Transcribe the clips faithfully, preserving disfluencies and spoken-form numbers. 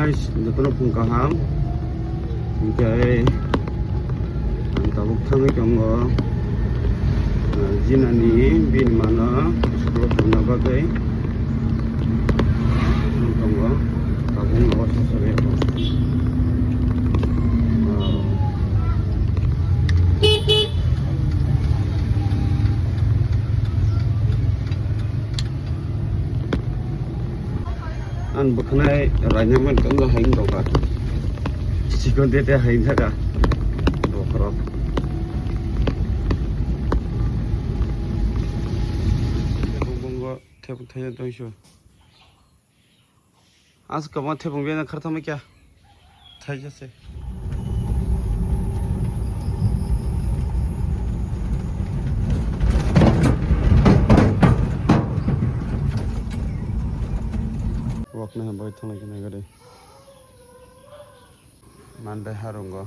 Jotono phung kaham. Hinkhe ang tabuk thangwi tongo, ah, jinani bini mano school-o thangna bagwi tongo. Tabuk nogo sasawi tongo. Ah. Ang bwkhanai rainamani tongno hai wng tongkha. Chikon tete hai wng thaka. Bokhorok. Bongo thepung thaiya tongso. Aswk kwbangma thepung biyang khartama kya? Thaijase. Walk na bai thangna kena gari. Mandai harungo.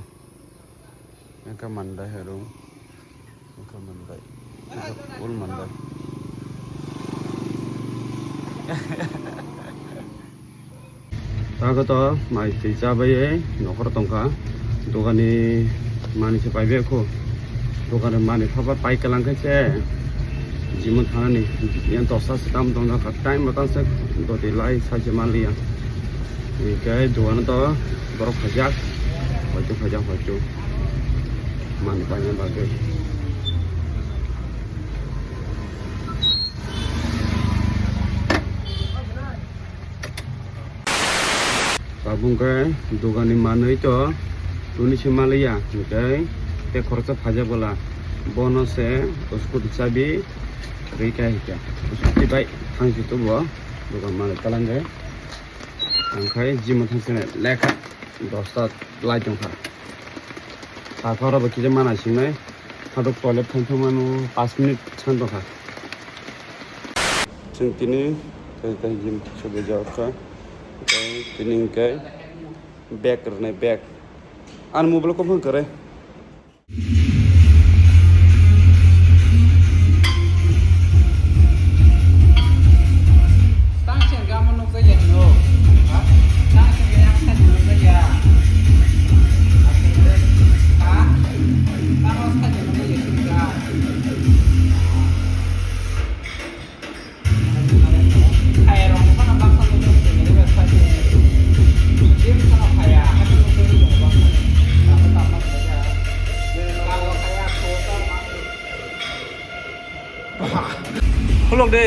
Eka mandai harung. Eka mandai. Eka full mandai. Tago to mai twi chabai nokhor tongkha. Dogani mani se paibe kho. Dogani mani phaba pai kalang khe se. Jimon thanani. Yan tosa se tam tong kha. Time matan se doti lai sai se manliya. Hinkhe duano to borok khaijak, hoitu khaijak hoitu manwi paina bagwi. Tabuk khe dogani manwi to tuni se manliya, hinkhe tei khoroksa phaijak bwla bono se scooty chabi rwi kha hinkhe scooty bai thangsi tubo dogan manwi kwlangwi. Ang khai gym thang sene lekha dosta lai tong kha. Sakha oro bo kisa mana singnai. Hadok toilet thang thang mano panch minute san tong kha. Chwng tini tei tei gym sobe jawk kha. Tei tini hwnkhe bag rwnai bag. Ani mobile kok phang kwrwi. Khulok de.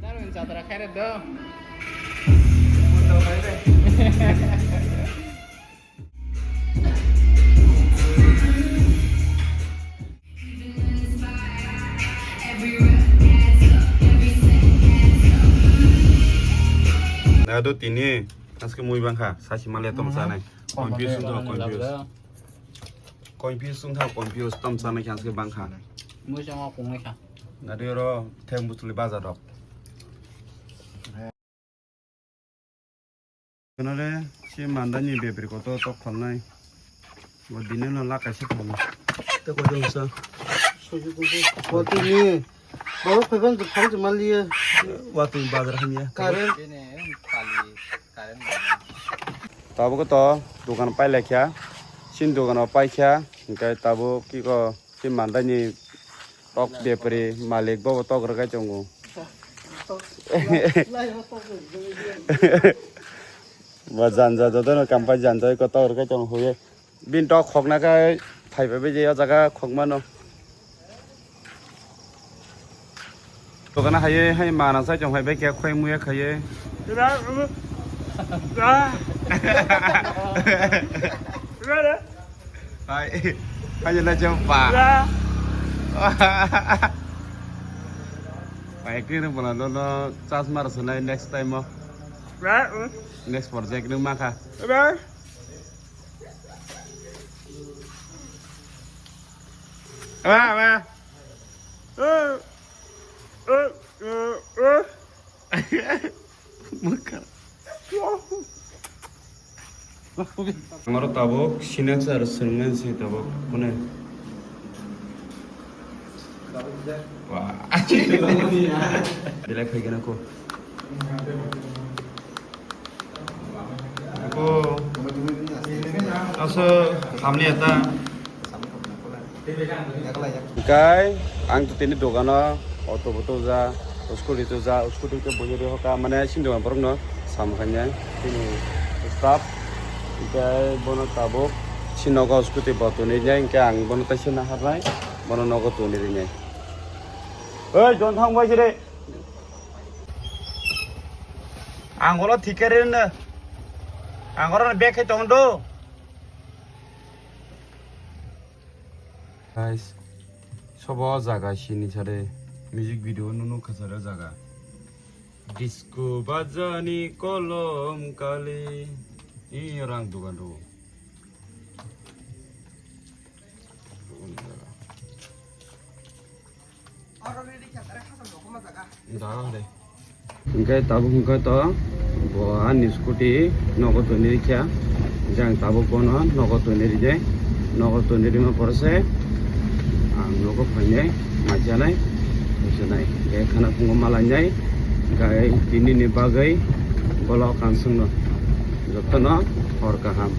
Darwin chatra khairok do. Nado tini aske mui bangkha sasi malia tom sanai. Confuse wngkha, confuse. Confuse wngkha, confuse tom sanai khe aske bangkha. Mui chama kung kha. Nadi oro theng butuli bazar rok. Kenare si mandani bebri koto tok kholnai. Bo dine no la kaisa kholnai. Te ko jong sa. Watini. Bo phaiban je phang je maliye. Watini bazar hamya. Karen. Tabuk to dukan pai laikha. Sin dukan o paikha. Hingke tabuk kiko si mandani tok bepari malik bobo tok rwkai tongo. Ba janja jotono kampai janja eko tok rwkai tongo huye. Bini tok khokna khe phaibai bai je o jaga khokmano. Tokana haye hai mana sai chong hai bai khe khoi muya khaye. Hai, hai na chong pa. Pai khe no bola no no chas mar sanai next time mo. Next project no makha. Wa, wa. Maka. Amaro tabuk sinaksa aro swngnai si tabuk kune. Wah. Belai phaikhe na ko. Ko. Asa hamni ata. Hingkai ang to tini dogano auto bo tuja, scooty tuja, scooty ke bujuri hoka mane sindong borok no samkanya tini staff. Hingkai bono tabuk si nogo scooty bo tuni jai hingke ang bono taisa naharnai bono nogo tuni rinai. Oi jon thang bai jire. Ang olo thikare ne. Ang oro bag khai tong do. Guys, sobo jaga sini sare music video nunu khasara jaga. Disco bajani kolom kali. I orang dugan do. Hingke tabuk hingke to bo ani scooty nogo toni rikha, jang tabuk bono nogo toni rijai, nogo toni rima porose ang nogo phainai, maijanai, maijanai, hingke khana phungo malainai, hingke tini ni bagwi bolok kanswngno jotono hor kaham.